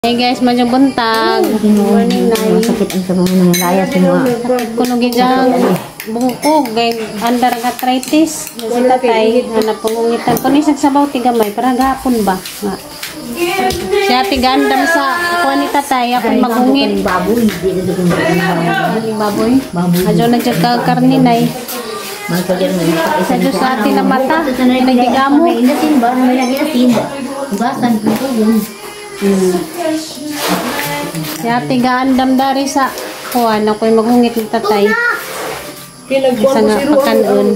Hey guys, madyong buntag. Morning, Nay. Masakit ang sa mga nangalaya sa mga. Kuno gijang bungkog kay andar ang arthritis. Si tatay nga napungungitan ko ni sabaw ti gamay para gahapon ba nga. Siya ti gandam sa kuan ni tatay akong magungit. Baboy, di na dugong Aling baboy. Baboy. Adyo na jud ka karne, Nay. Sa Diyos sa atin na mata, pinagdigamo. May inasin ba? May inasin. Ugasan ko yun. Siya ti gandam dari sa kuan ako'y maghungit ni tatay. Isa nga pagkanon.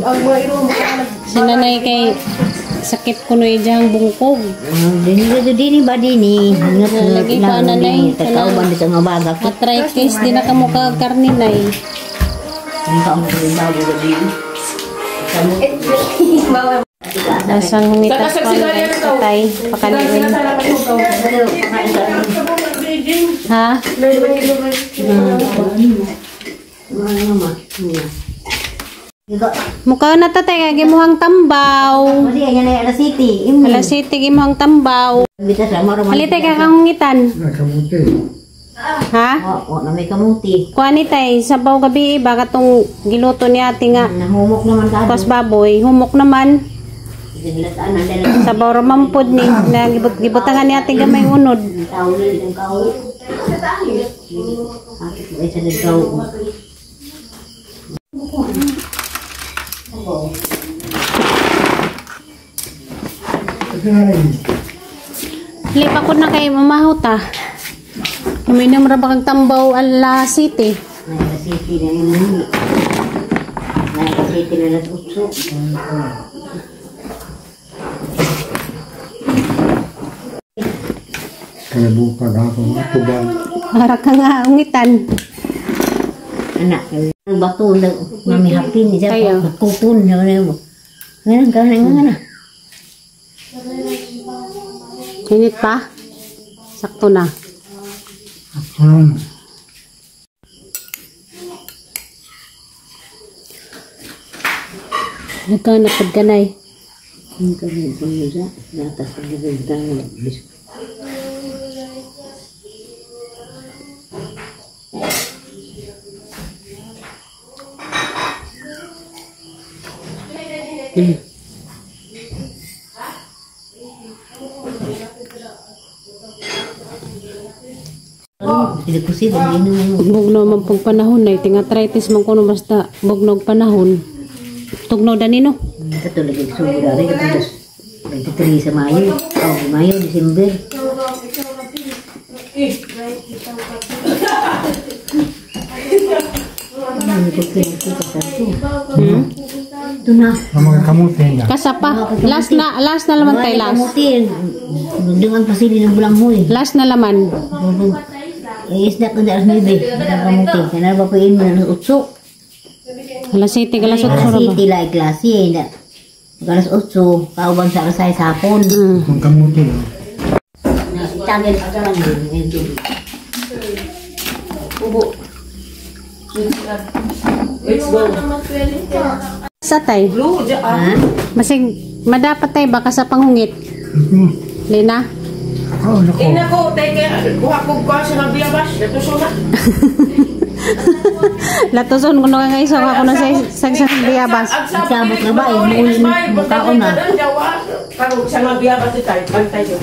Si nanay kay sakit kuno ijang bungkog. Dini dini ba dini? Lagi pa, nanay. Takaw ba sa mga baga? Arthritis, di na kamo ka karne, Nay. Ang kaong baboy dini. Asang hungitas ko ang tatay. Pakaniin. Ha? Mukha na tatay, kay gimuhang tambaw. Alas City. Alas City, gimuhang tambaw. Halitay ka kangungitan. Kamuti. Ha? Oo, na may kamuti. Kuha ni tay, sabaw gabi, baka tong giluto ni ate nga. Nahumok naman ka. Kwas baboy, humok naman. Sabaw ramampod ni, na gibutangan ni ate gamay unod. Lipa ko na kay mamahot ah. Uminom ra ba kang tambaw ala city? Nasa city na yun. Nasa city na alas 8. Kaya buka na ako mga tubang. Para ka nga ungitan. Anak, ang bato na mami hapin niya. Kayo. Kutun. Ngayon, ngayon, ngayon. Init pa? Sakto na. Nagkanapad ka na eh. Ang kami sa natas ang gagawin ng biskuit. Bugno man pong panahon na ting arthritis man kuno basta bugnog panahon. Tugnaw danino. Kato lagi sugod ari kato 23 sa Mayo. Oh, Mayo, December. Ito na. Ang mga kamuti na. Kasa pa. Last na laman tayo last. Kamuti. Dengan pasili ng bulanghoy. Last na laman. Isda ko na alas 9. Kamuti. Kaya ba po yun alas 8. Alas 7, alas 8 Alas ra ba? 7 la klase. Alas 8, kauban sa alas 6 hapon. Ang kamuti. Itangil ka lang. Ubo. Let's go. Sa tay. Ha? Masig madapat tay baka sa panghungit. Lina. Oh, nako. Eh nako, teka, kuha ko kuha sa mga biyabas. Natuso na. Latuson kuno ka guys, ako na sa sa biyabas. Sabot na ba? Mukhaon na. Karon sa mga biyabas tayo, pantay yo.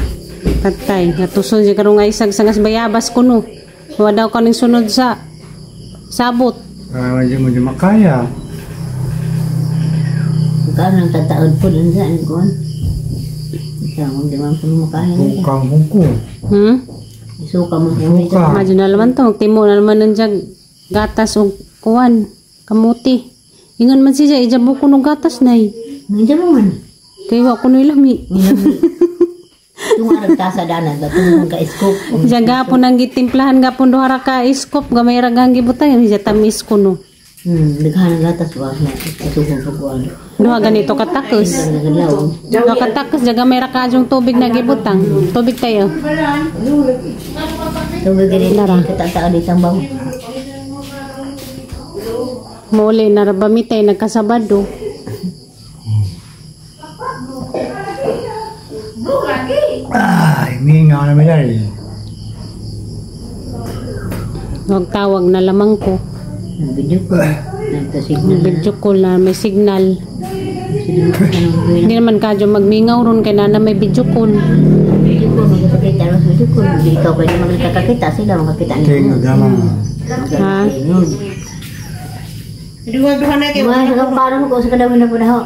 Patay, latuson siya karon nga isag sa bayabas kuno. Wa daw kaning sunod sa sabot. Ah, hindi mo di makaya. Mukhaon ang tataod po dun sa ano. Ikaw, hindi man po makaya. Bukang bungko. Isuka mo. Suka. Madyo na naman to, magtimo na naman ng jag gatas o kuwan, kamuti. Ingon man siya, ijabo ko ng gatas na eh. Nandiyan mo man. Kaya wa ko no ilami. Yung arag tasa dana, batong ka-scoop. Diyan gapon ang gitimplahan gapon duha ra ka iskop, gamay ra gang gibutang, siya tamis ko no. Daghan ang gatas ba? Kasugong pagkuhan. Duha ganito katakos. Duha katakos, diyan gamay ra ka yung tubig na gibutang. Tubig tayo. Tubig ganito, katataan ditang baw. Muli na ra ba mitay nagkasabado. Ay, mingaw naman yan eh. Huwag tawag na lamang ko. Video call. Nagka-signal. Video call na may signal. Hindi naman kadyo magmingaw ron kay nana may video call. Video call, magkakita. Video call. Hindi ikaw pwede magkakakita. Sila makakita niyo. Tingog naman. Ha? Duha-duha na kayo. Mga sa parang ko sa kadami na po na ho.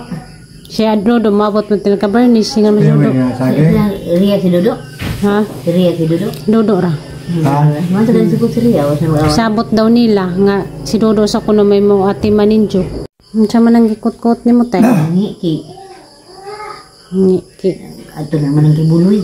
Si Adno dumabot mo tinaka Bernice singa mo Kaya Dodo. may saging. Riya si Dodo. Ha? Si Riya si Dodo. Dodo ra. Ha? Mga sa kadami si Riya. O sa mga Sabot daw nila nga si Dodo sa kuno may mo ati maninjo. Unsa man ang gikot-kot nimo tay? Ngiki. Ngiki. Ato naman ang kibuloy.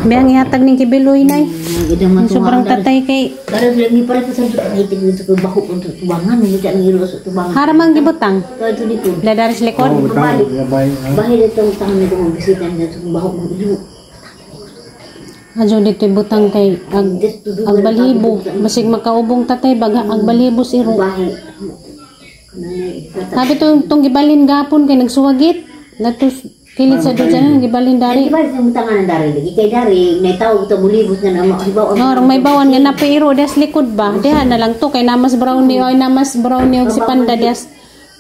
Biyang ihatag ning kibiloy nay. Idang Ang sobrang tatay kay Pero sila ni pala sa ngitig dito ko baho ko tubangan, hindi ang iro sa tubangan. haramang gibutang. Kaya ito dito. Ladaris likod. Oo, butang. Labay. Bahay dito ang tangan nito kong bisita nito kong baho kong ilo. Adyo dito ibutang kay ag ag balhibo. Basig makaubong tatay baga ag balhibo si iro. Bahay. Sabi to tong gibalin gapon kay nagsuwagit. Natus kilid sa dyan gibalin Dari dari. ba sa tangan ng dari lagi kay dari nay tawag to mulibot na nama hibaw. No, rong may bawan nga napairo des likod ba? Diha na lang to kay namas brownie oy namas brownie og si panda des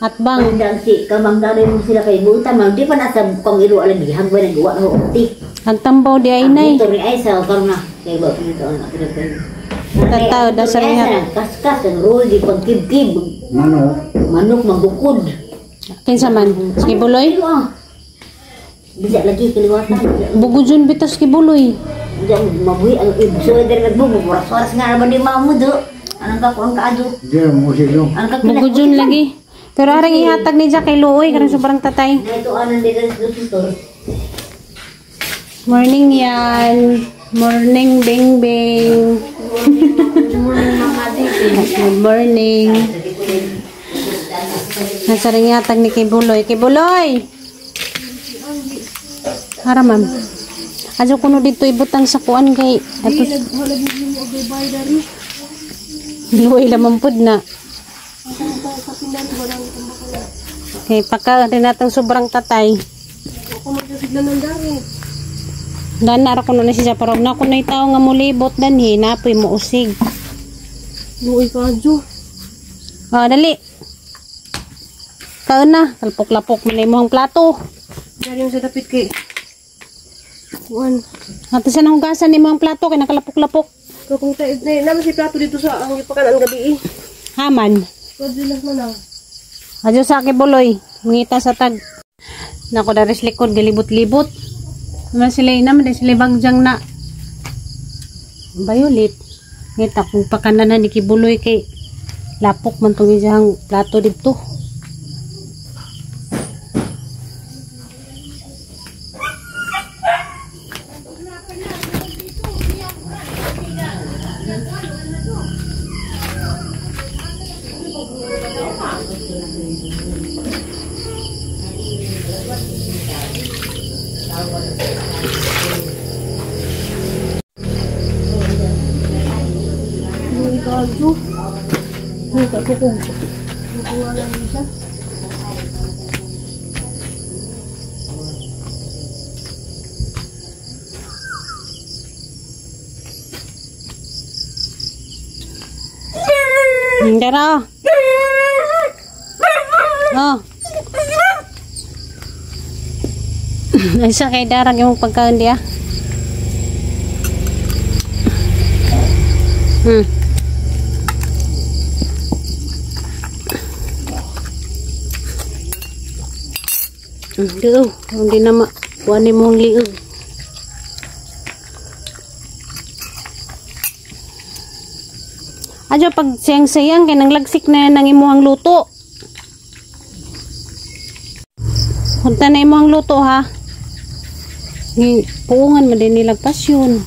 at bang. Ang si kamang dari mo sila kay buta man di pa nasa kong iro alam di hagway nagawa ho ti. Ang tambaw di ay nay. Ito ni ay sa karon na kay ba ito ang Tataw daw sa lihat. Kaskas ang roll di pagkibkib. Manok. Manok magbukod. Kinsa man? Kibuloy? Ilo ah. Bisa lagi kaliwatan. Bugudjon bitas kibuloy. Diyan mabuhi ang ibso dari nagbubo. Oras nga naman di mamudo. Anong ka kuang kaado? Hindi, musig no. Anong ka Bugudjon lagi. Pero arang ihatag ni Jack kay Luoy karon sobrang tatay. Na ito anong dito sa tutor. Morning yan. Morning Bing Bing. Good morning. Nasa rin yatag ni Kibuloy. Kibuloy! Hara ma'am. Ajo kuno dito ibutang sa kuan kay ato. Luoy lamang pud na. Kay pagka rin natang sobrang tatay. Dan ara kuno na siya pero na kuno tawo nga mulibot danhi napoy mo usig. Luoy ka adyo. Oh, dali. Kaon na, talpok-lapok man na imong plato. Dari yung sa dapit kay kuan. Ato sa nahugasan nimo ang plato kay nakalapok-lapok. Kung kung tayo na naman si plato dito sa ang gipakan ang gabi eh. Haman. Pwede lang man ah. Adyo sa Kibuloy, mangita sa tag. Nako daris likod galibot-libot. Naman sila naman din sila bagjang na violet. Ngita kung pakananan ni Kibuloy kay lapok man tong iyang plato didto. Luoy ka adyo. Luoy ka kung kuan lang siya. Dara. Oh. Ay sa kay darag yung pagkaon diya. Duo, hindi na ma kuan ni mong liog. Adyo pag siyang-siyang kay nang lagsik na yan ang imuhang luto. Punta na imuhang luto ha. Ni puungan man din nilagpas yun.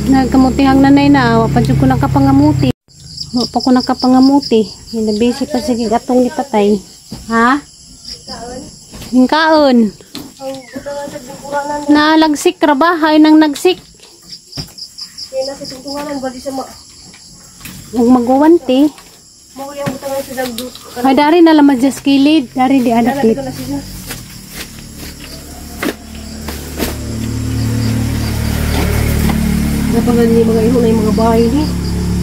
Nagkamutihang nanay na, wa pa jud ko nakapangamuti. Wa pa ko nakapangamuti. Nabisi pa sige atong ni tatay. Ha? Hingkaon. Nalagsik ra ba? Hay nang nagsik. Kaya nasa tungtunganan bali sa ma. Ug maguwante. Mao yang butangan sa dagdo. Ay dari na lang madyas kilid. Dari di anak Dala dito na siya. Dapat ni mga iro na yung mga bahay ni.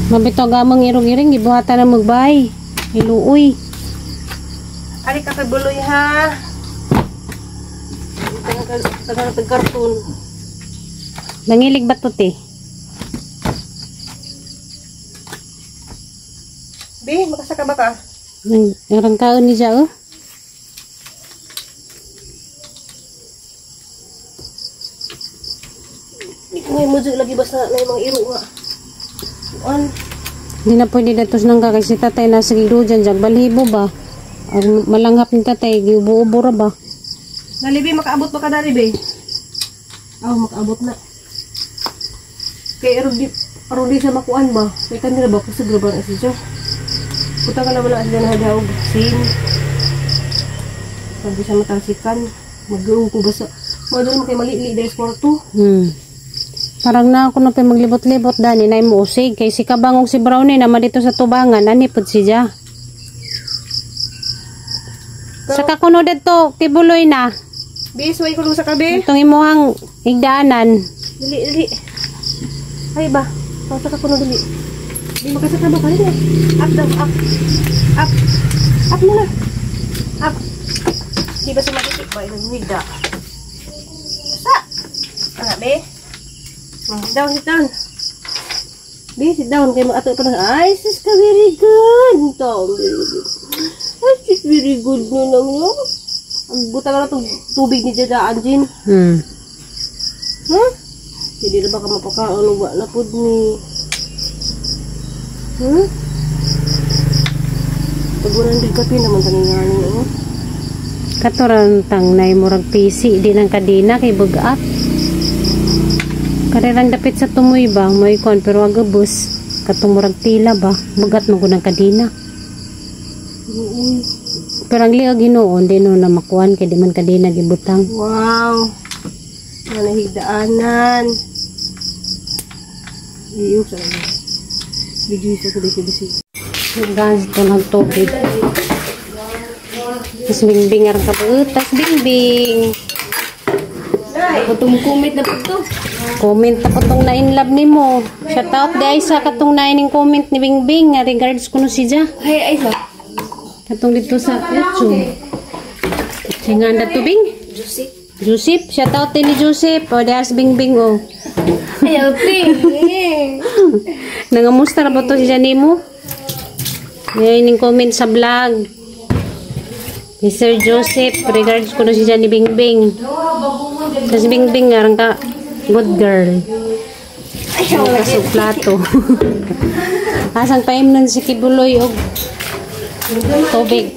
Mabito gamang irong-iring gibuhatan na magbay. Iluoy. Ari ka kay ha. Tagal tag karton. Nangilig ba to te? Bi, makasaka ba ka? Nang kaon ni siya oh. Hindi ko ngayon mo lagi basta na yung mga iro nga. Kuan. Hindi na pwede datos nang kakay si tatay nasa gido dyan dyan. Balhibo ba? Ang malanghap ni tatay, giubo-ubo ra ba? Dali bi, makaabot ba ka dali bi? Aw, makaabot na. Kay iro di aron di siya makuan ba? Kay kanila ba kusog ra ba na siya? Puta ka na wala sila na hadaog sin. Sabi siya matalsikan. Mag-uong ko basta. Madun mo kay malili dahil sa kwarto. Parang na ako na pa maglibot-libot dani na mo usig kay si kabangong si Brownie naman dito sa tubangan ani pud siya. Sa kakuno didto kibuloy na. Bi, suway ko sa kabi. Itong imuhang higdaanan. Dali, dali. Ay ba? Sa kakuno dali. Di makasaka ba ka rin eh? Up daw, up. Up. Up muna. Up. Di ba sumakikik ba? Nagwida. Sa! Ano, be? Sit down, sit down. Be, sit down. Kaya mag-ato pa na. Ay, sis ka, very good. Ito, very good. Ay, sis, very good no lang, no? Ang buta na itong tubig ni Jada Anjin. Huh? Hindi na ba ka mapakaon? Wa na pud ni. Huh? Pag 100 kape naman taningan niyo. Katurang tang nay murag pisi di nang kadina kay bugat. Karirang dapit sa tumoy ba may kon pero agabus katong murag tila ba bugat man ko ng kadina. Pero ang liog hinuon di no na makuan kay di man kadina gibutang. Wow. Manahigdaanan. Iyo sa video sa kubisi-bisi. Gas to ng tubig. Tas bingbing ang kabutas bingbing. Katong comment na po to. Comment na po tong na-inlove ni mo. Shout out di sa katong na-ining comment ni Bingbing. Nga regards ko no siya. Ay, ay sa. Katong dito sa YouTube. Singa na to Bing? Joseph. Joseph. Shout out din ni Joseph. O dias Bingbing o. Ay, okay. Nangamusta na ba to siya nimo? Ngayon yung comment sa vlog. Ni Sir Joseph, regards ko na siya ni Bingbing. Tapos Bingbing nga, ka, good girl. Kasog plato. Asang time nun si Kibuloy og tubig.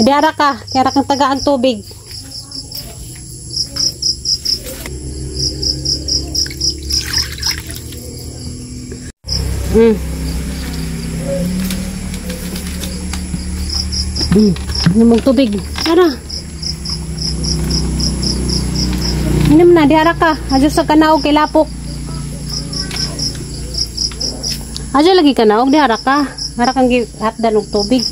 Diara ka, kaya kang tagaan tubig. Inom og tubig. Ara. Inom na, diara ka. Adyo sa kanaog kay lapok. Adyo lagi kanaog, diara ka. Ara kang gihatdan og tubig.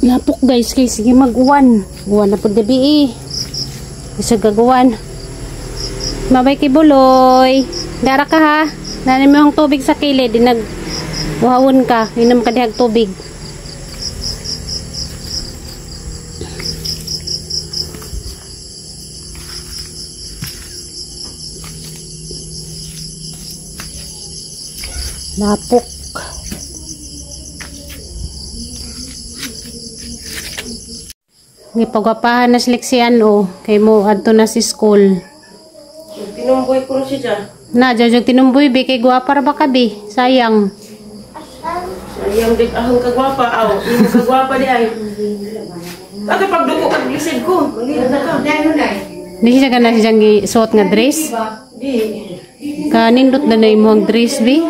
Lapok guys, kay sige mag-uwan. Uwan na pud gabi eh. Isa gagawan. Mabay kay Buloy. Dara ka ha. Nanin mo ang tubig sa kilid. Di nag-uhawon ka. Inom ka dihag tubig. Lapok. Gipagwapahan na seleksiyan o. Kay mo adto na si school. Tinumboy ko siya dyan. Na, jajag tinumboy bi kay gwapa ra ba ka bi? Sayang. Sayang din ahong kagwapa aw. Imo kagwapa di ay. Ate pagduko kag lisod ko. Mangita ka. Di siya ka na siyang gisuot nga dress? Di. Kanindot na na imo ang dress bi?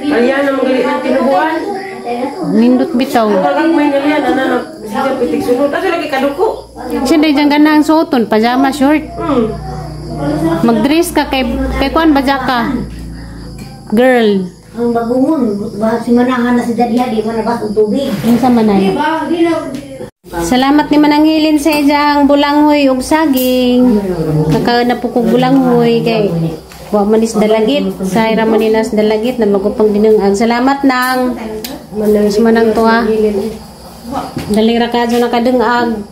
Kaya na magalit ng tinubuan. Nindot bitaw. Pagag may ngalian ana siya pitik sunod. Ate lagi kaduko. Siya dahil dyan ganang suoton, pajama short. Mag-dress ka kay kuan ba ka? Girl. Ang bagungon, ba si manahan na si Daddy, di man nabas og tubig. Unsa man ay? Salamat ni Mananghilin sa ijang bulanghoy ug saging. Kakaon na po kog bulanghoy kay wa man is dalagit. Sa ira man nila sa dalagit na magupang dinungag. Salamat nang manang tuwa. Dali ra kadyo nakadungag.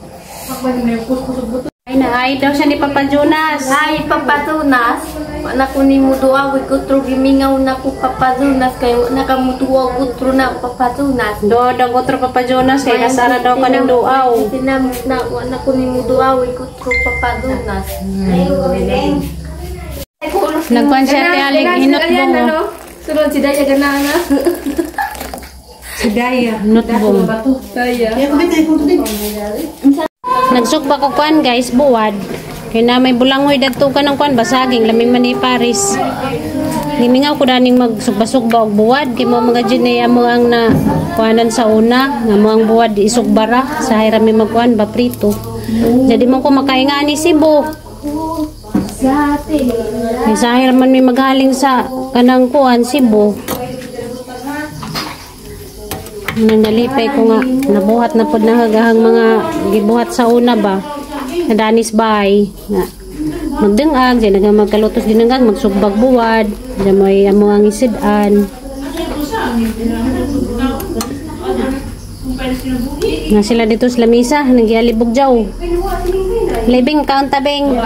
Ay na ay daw siya ni Papa Jonas. Ay, Papa Jonas, wala ko ni muduwa, wig kutro gimingaw na ko Papa Jonas, kay wala ka muduwa kutro na Papa Jonas. Do daw kutro Papa Jonas kay kasara daw kaning duaw. Sinamot na wala ko ni muduwa, wig kutro Papa Jonas. Nagkuan siya ate Aling hinotbong. Oh. Sunod si Daya ganana. Si Daya. Hinotbong. Daya. Nagsugba ko kuan guys, buwad. Kay na may bulangoy dadto ka ng kuan basaging laming man ni Paris. Gimingaw ko daning magsugba-sugba og buwad kay mo mga jud amo ang na kuanan sa una nga mo ang buwad isugbara sa hayra mi magkuan ba prito. Jadi mo ko makainga ni Cebu. Kay sa hayra man mi maghaling sa kanang kuan Cebu. Nang nalipay ko nga nabuhat na pod na hagahang mga gibuhat sa una ba nadanis bay nga magdengag dyan nga magkalutos dinengag magsugbag buwad dyan mo ay amo ang isidan nga sila dito sa lamisa nagyalibog jaw living count tabing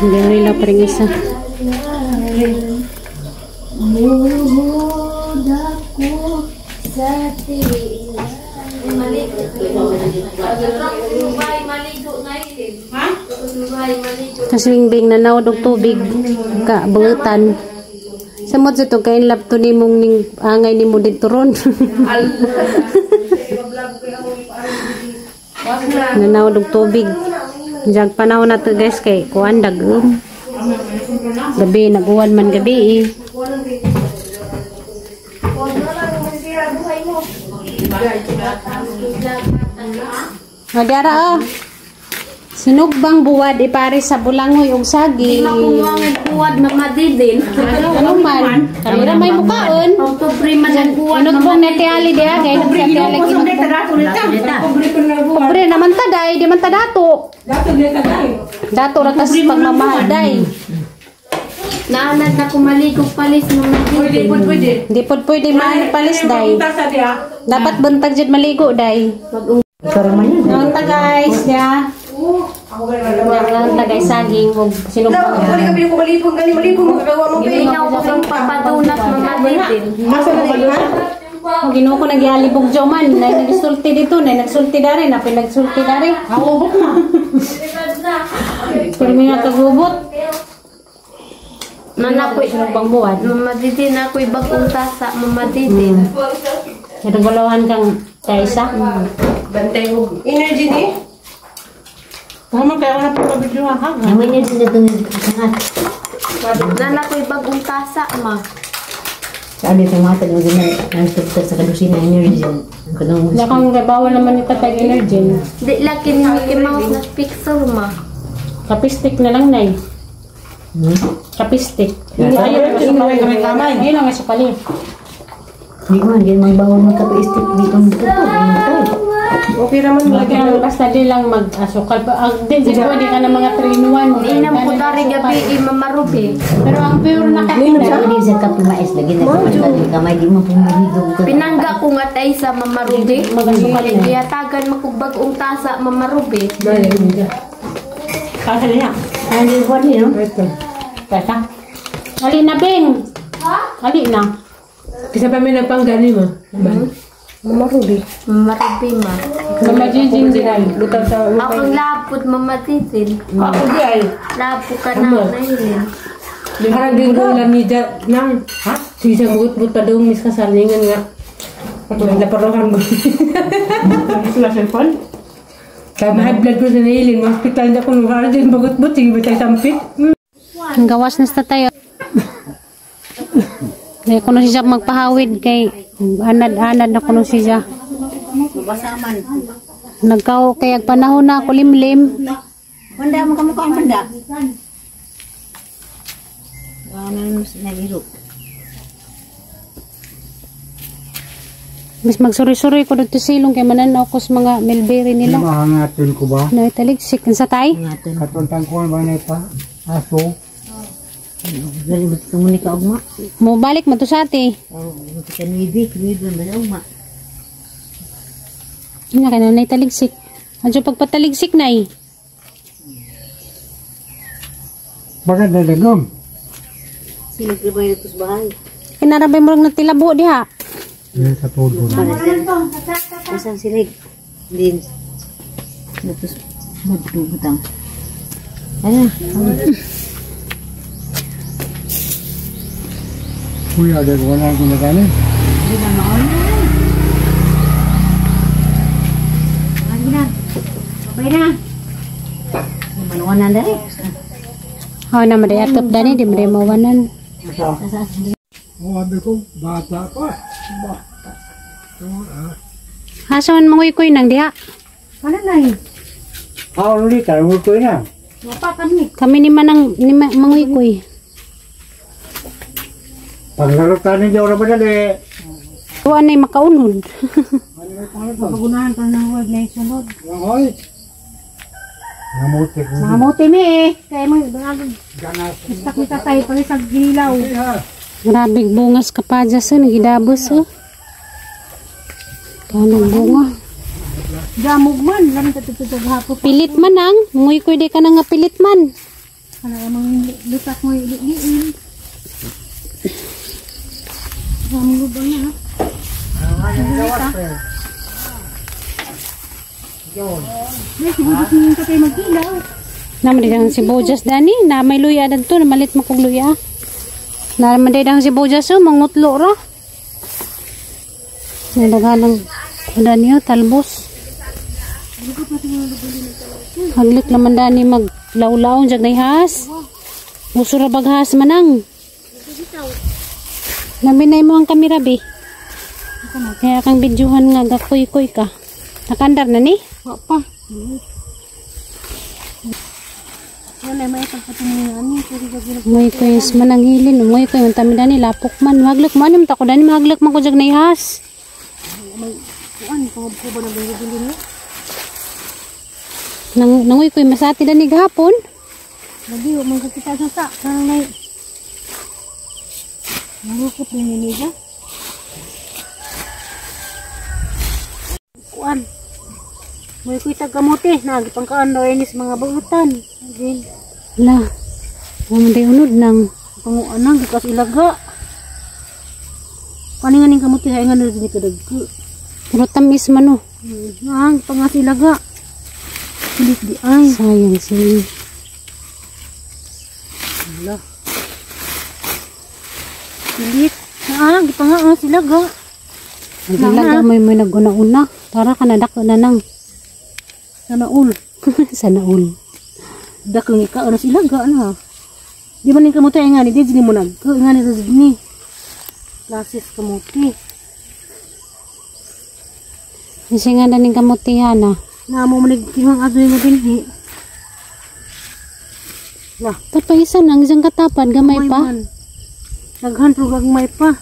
hindi nila pa rin isa. Kaswingbing na nawad og tubig ka bungutan. Samot sa to kay lapto ni mong ning angay nimo didto ron. Nanawad og tubig. Diyan panahon na to guys kay kuan dagom. Gabi naguwan man gabi eh. Magara oh. Sinugbang buwad ipare sa bulangoy ug saging. Di makuha ang buwad Mama Didin. Ano man? Kamera may mukaon. Pobre man ang buwad Ano Mama pong natiali diha kay natiali. Pobre naman ta day, di man ta dato. Dato ra tas pagmamahal day. Naanad na kumaligo palis Mama Didin. Di pod pwede maano palis day. Dapat buntag jud maligo day. Naon ta guys, ya. Naon ta guys saging ug sinugbang. Gimingaw ko kang Papa Jonas Mama Didin. Oh, Ginoo ko nagyalibog jaw man, nay nagsulti dito, nay nagsulti dari, na pinagsulti dari. Ako na. Pero may nakagubot. Manakoy Sinugbang buwad. Mama Didin ako'y bagong tasa Mama Didin. Naguguluhan kang Taysa. Energy ni? Naman yun sila itong sangat. Nanakoy bagong tasa ma. Sabi itong mga tagang ganyan, nagtugtog sa kalusina energy. Ang kanong Wala kang bawal naman ito tag energy. Di laki ni Mickey Mouse na picture ma. Kapistik na lang, Nay. Kapistik. Ayun ang sukali. Hindi man, hindi man bawal magkape-stick dito ang tugtog. Okay raman mo. Lagi lang, basta di lang mag-asukal. Di, siguro di ka na mga 3 in 1. Inam ko dari gabi eh, Mama Ruby. Pero ang pure na kape na. Hindi sa kape mais, lagi na sa kamay, di mo pumahigog ka. Pinangga ko nga tayo sa Mama Ruby. Mag-asukal na. Giyatagan makubag ong tasa Mama Ruby. Ano yung buwan niyo? Teka. Ali na, Beng. Ali na. Kasi pa may nagpanggani mo. Mama Ruby. Mama Ruby ma. Mama Gigi din. Lutang sa Akong lapot Mama Titin. Ako di ay. Lapo ka na nahilin. Harang din ko lang ni Ja nang ha? Sige sa bugot-bugot pa daw mis kasalingan nga. Naparohan mo. Sila cellphone? Kaya ma-high blood ko sa nailin. Hospital na kung harang din bugot-bugot. Sige ba tayo sampit? Ang gawas na sa tayo. Kaya kuno siya magpahawid kay anad-anad na kuno siya. Mabasa man. Nagkaw kay ag panahon na kulimlim. Banda mo kamukha ang banda. Wala na nagiro. Mas magsuri-suri ko dito silong kay mananaw ko sa mga mulberry nila. Mahangatin ko ba? Na italigsik sa tay. Ngaton. Katuntang ko ba na pa? Aso. Dali mo mo ni kaugma. Mo balik man to sa ate. Oh, mo ka nuibi, nuibi man ugma. Ina kay nanay taligsik. Adyo pagpataligsik nay. Bakit dadagom? Sino ba ito sa bahay? Kinarabay mo lang nagtilabo diha. Eh, katulog. Asang silig? Din. Datos magtubutang. Ano? Kuya, gagawa na ako na kanin. Hindi na maon. Lagi na. Babay na. Manuan na dali. Oh, na maday atop dani di maday mawanan. Oh, sabi ko, bata pa. Bata. Asa man manguy-kuy nang diha. Ano na eh? Ah, ulit, ano ko na? Wapa kami. Kami ni manang ni manguy-kuy. Paglaro ka ninyo, wala ba dali? Tuan nay makaunod. Pagunahan pa ng word na isunod. Hoy! Namuti ko. Mga mote mi eh. Kaya mo, Ganas. istak ni tatay pag isang gilaw. Grabe bungas ka pa dyan sa nagidabos oh. Kanang bunga. Gamog man. Lamang tatututog hapon. Pilit man ang, manguy-kuy di ka na nga pilit man. Ano ang mga lutak mo yung liin. Gamog ba niya? May siguro ni tatay magkilaw. Naman di ang si Bojas dani, na may luya dadto, na malit makog luya. Naman di ang si Bojas oh, mangutlo ra. Nalagalang dani oh, talbos. Haglit naman dani maglawlaon jag nayhas. Uso ra baghas manang. Nabinay mo ang kamera bi. Kaya kang bidyuhan nga gakuy-kuy ka. Nakandar na ni? Wa pa. Wala may pagpatungan ni pero gagawin. Ngoy ko yung manang hilin, ngoy ko yung tami dani lapok man, maglak man ta ko dani maglak man ko jag nayhas. Kuan ko ko ba nang gagawin niya? Nang nangoy ko yung masati dani gahapon. Lagi wa man kakita sa sa kanang nay. Nangukop ni niya. Kuan. May kuy tag kamote na gipangkaan daw ini sa mga buutan. Agin. La. Ang di unod nang Panguan nang gikas ilaga. Kani nga ning kamote hay nga ni kadagko. pero tamis man oh. Ang pangas ilaga. Pilit di ay. Sayang sayang. Ala. Pilit. Ah, gipangas ilaga. Ang ilaga may may naguna-una. Tara ka na dako na nang Sanaul. sa naul. Dakong ika ano sila ga ano. Di man ning kamote nga ni di mo nag nga ni sa ni. Klasis kamote. Kasi nga daning kamutihan ah. Na mo man kingang adoy nga dinhi. Lah, Tapos isa nang isang katapan gamay may pa. man. Daghan pro gagmay pa.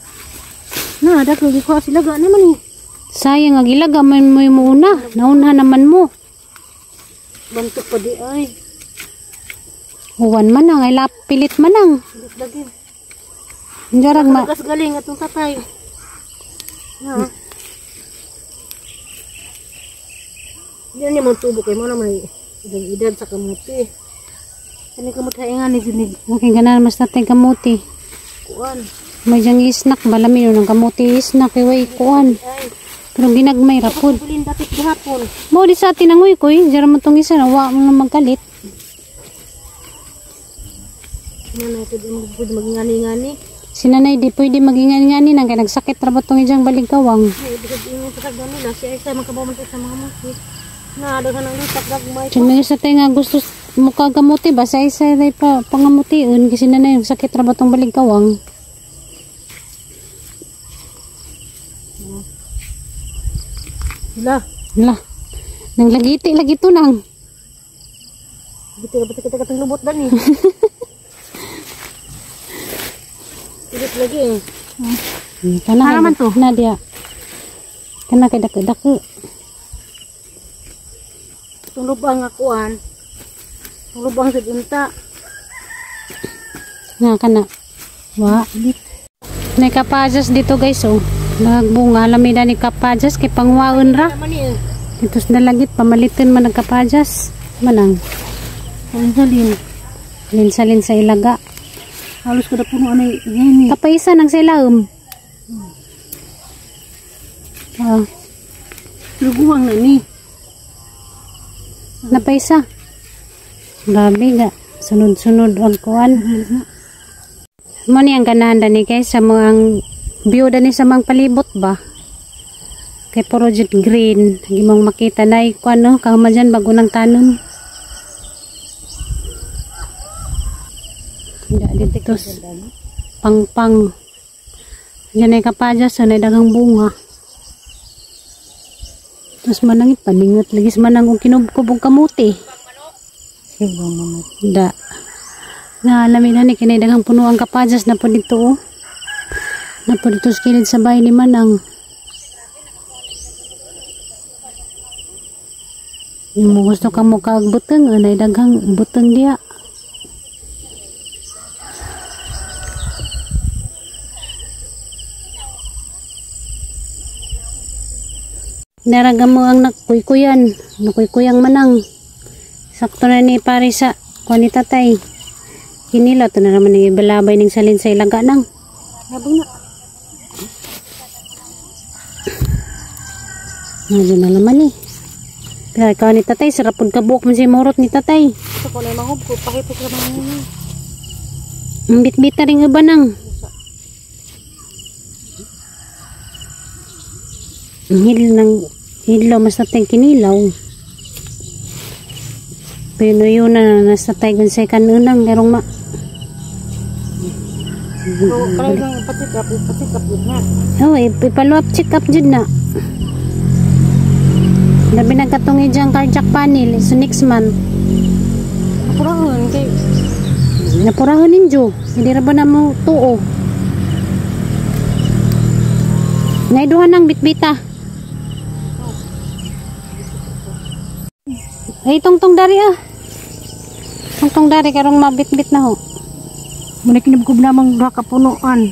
Na dako gikuha sila ga ni man ni. Sayang ang ilaga man mo yung muuna. Nauna naman mo. Bantok pa di ay. Uwan man ang ay pilit man ang. Pilit lagi. Jarag ma Lagas galing atong tatay. Na. Di na mo tubo kay mo na may edad edad sa kamote. Kani kamote ay nga ni sinig Okay, ganan mas natin kamuti. kuan. May diyang isnak, balami yun ang kamuti isnak, iway kuan. Ay, Pero ginagmay rapod. pulin dapit gihapon. Mo di sa atin ang uy koy, jara mo tong isa, wa mo na magkalit. Nanay pwede mo pwede magngani-ngani. Si nanay di pwede magingani-ngani nang kay nagsakit ra ba tong ijang baligkawang. Ay, bisag ingon sa kagani na siya isa makabaw man sa mga kamote. Na daghan ang lutak gagmay pa. Diyan sa tayo nga gusto mo kagamuti ba sa isa day pa pangamutiun kasi nanay nagsakit ra ba tong baligkawang. Lah. Lah. Nang lagiti lagi to nang. Dito na kita katong lubot dani. Dito lagi eh. Kana man to? Na diya. Kana kay dako-dako. Itong lubang nga kuan. Itong lubang sa unta. Na kana. Wa. Nay kapajas dito guys oh. Nagbunga lamida ni kapajas kay pangwaon ra. Dito sa dalagit pamaliton man ang kapajas. Manang. Salin. Salin sa ilaga. Halos ko na puno anay gini. Kapaysa nang sa ilaom. Ah, Luguwang na ni. napaysa. Grabe ga. Sunod-sunod ang kuan. Mo ni ang ganahan dani guys sa mga view dani sa mga palibot ba. Kay puro jud green. Hindi mong makita na kuan no, kahuma dyan bago nang tanon. Dito pangpang. Yan ay kapadya sa so, daghang bunga. Tapos manang ipaningot lagi sa manang og kinubkob og kamuti. Da. Na lamin na ni kinay daghang puno ang kapadyas na po dito oh. Na po dito sa kilid sa bahay ni Manang. Yung mo gusto ka mo kag buteng, anay daghang buteng diya. Naraga mo ang nakuykuyan, nakuykuyang Manang. Sakto na ni pare sa kuan ni tatay. Kinila to na naman ni balabay ning salin sa ilaga nang. Habang na. Medyo na naman eh. Pero ikaw ni tatay, sarap pud kabuok man si murot ni tatay. Gusto ko na mahub ko, pahipos naman niya. Ang bitbit na rin iba nang. Hil ng hilo mas natay kinilaw. Pero yun na nasa tay gun sa kanunang merong ma. So, kaya patik up na. Oh, ipalo up check up jud na. Labi nagkatong ijang cardiac panel so next month. Napurahon kay napurahon ninyo. Hindi ra ba na mo tuo? Naiduhan ng bitbita. Ay, tungtong dari ah. Tungtong dari karong mabitbit na ho. Muna kinubkob namang duha ka punuan.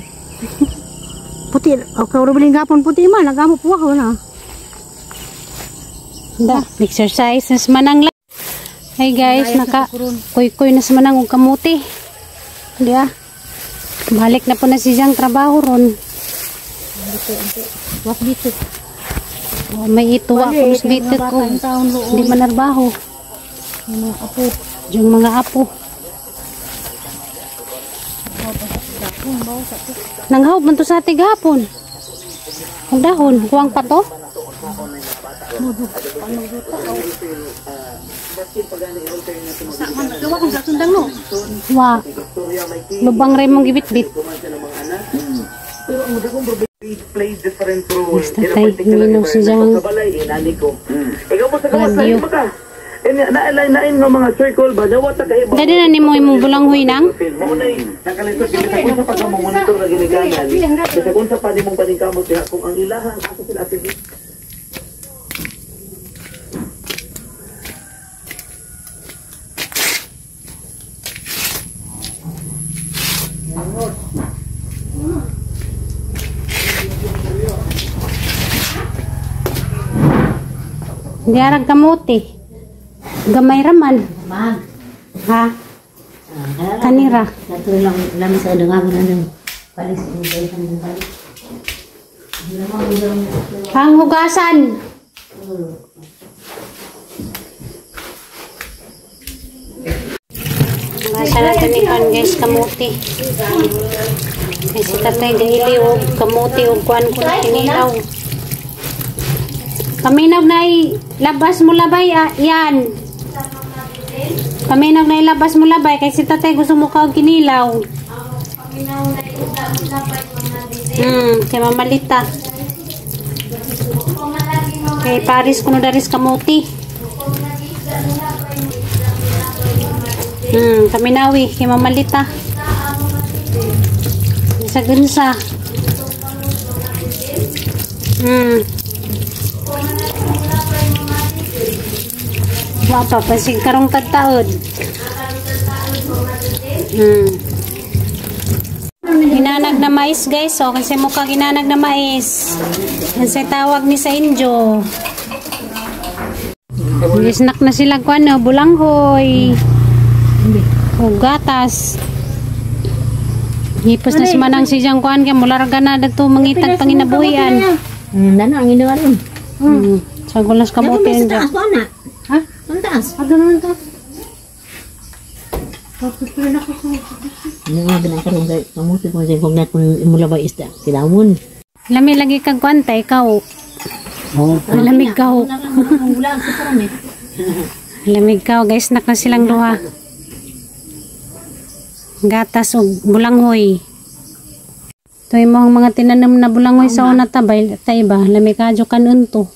Puti, o kaurubiling gapon puti man, nagamo puwa ko na. Da, exercise na manang lang. Hey guys, naka kuy-kuy na sa manang og kamuti. Di ah. Balik na po na si Jang trabaho ron. Wak dito. Oh, may ituwa ko mas dito ko. Hindi manarbaho. Yung mga apo. Yung mga apo. Nanghawb man to sa ati gahapon. Ang dahon, kuwang pa to. Wa. Lubang rin mong gibit-bit. Basta tayo, minum si Jang radio. Dali na ni mo imong bulang huy nang? Diarag kamote. Gamay raman. Mag. Ha? Kanira. Katulong lang sa dungagon ano. Palis ng palis. Ang hugasan. Hugasan natin ni kan guys kamote. Ay si tatay gaili og kamote og kuan ko na kinilaw. Paminaw na ilabas mo labay, yan. Paminaw na ilabas mo labay, kasi tatay gusto mo ka kinilaw. Kay Mama Lita. Kay Paris kuno daris kamuti. Kaminawi kay Mamalita. Sa gunsa. Wa pa pasig karong tagtaod. Ginanag na mais guys, so kasi mukha ginanag na mais. Ang tawag ni sa Injo. Snack na sila ko ano, bulanghoy. O gatas. Hipos na si Manang si Jang kuan kay mularga na dadto mangitag panginabuhian. Dana ang inawan. Sa gulas kamote Sa Injo. taas ko na. Ha? Ang taas. Ano naman to? Ano nga ginakaroon kay kamuti ko sa kung kung imula ba isda kilawon. Lami lagi kag kuan ta ikaw. Oh, Lamig ka. Wala sa parang eh. Lamig ka guys, snack na silang duha. Gatas ug bulanghoy. Ito yung mga tinanim na bulanghoy sa una tabay, tay ba? Lamig kadyo kanun to.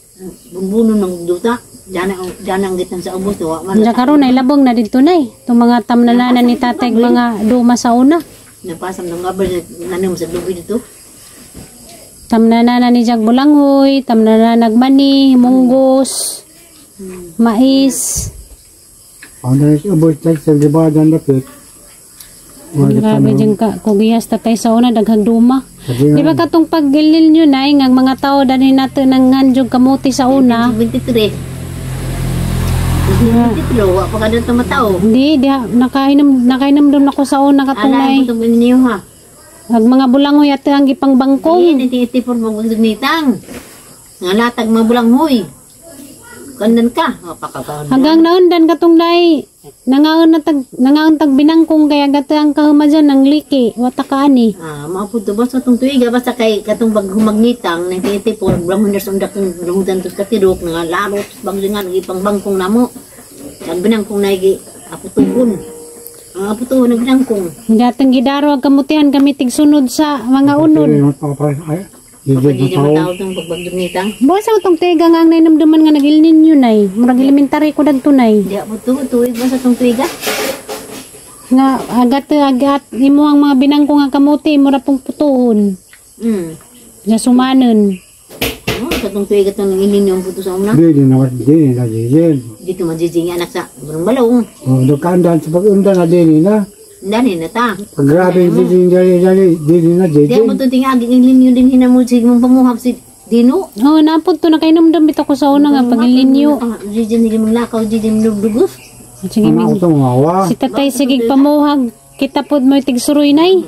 Bumbuno ng duta. Diyan ang gitan sa ubos wa man. Diyan karon ay labong na dito na eh. Itong mga tamnananan ni tatay mga duma sa una. Napasam ng gabar nanim sa lubi dito. Tamnananan ni Jag bulanghoy, tamnananag mani, munggos, mais. Ang dalis ubos tayo sa libadan dapit. Grabe dyan ka, kugiyas tatay sa una, daghang duma. Di ba katong paggilil nyo na, nga mga tao dani nato nang nganjog kamuti sa una. 23. 23, wa pa ka dito matao. Hindi, di, nakainom doon ako sa una katong Ala nay. ko itong ninyo ha. Ag mga bulangoy at ang gipang bangkong. Ay, 1984 magdunitang. Nga latag mga bulanghoy. Kandan ka. O, pakakaon. Hanggang naundan katong nay, nangaon tag binangkong kaya gato ang kahuma dyan ang liki, wata ka ani. Ah, maapod to basta tong tuiga basta kay katong bag humagnitang 1984 bulanghoy na sa undak ng bulanghoy tos katirok nga larot bangsingan gipang bangkong namo. Ang binangkong na gi aputuhon. Ang aputuhon ang binangkong. Gatong gidaro ang kamutihan kami tigsunod sa mga unod. Pag hindi matao tong pagbagdunitang. Buwas ang tong tiga nga ang nainamduman nga nag-ilnin yun ay. Murag elementary ko dagto nay. Hindi apod to tuig basta tong tuiga. Nga agat agat imo ang mga binangkong nga kamuti mura pong putuhon. Sa sumanon. Oh, katong tuiga tong inin yung puto sa una. Dili na dili na dili. Dito majijing anak sa burong balong. Oh, dukandan sa pag-undan na dili na. Dani na ta. Pag grabe dili dili dili dili na Di dili. mo to tingaging ilin yun din hinamod sig mong pamuhag si Dino. Oh, napod to nakainomdom bitaw ko sa una nga pag-ilinyo. Jijin sige mong lakaw, jijin mong dugos. Sige, Ano ako itong awa. si tatay sige pamuhag kita pod mo tigsuroy nay.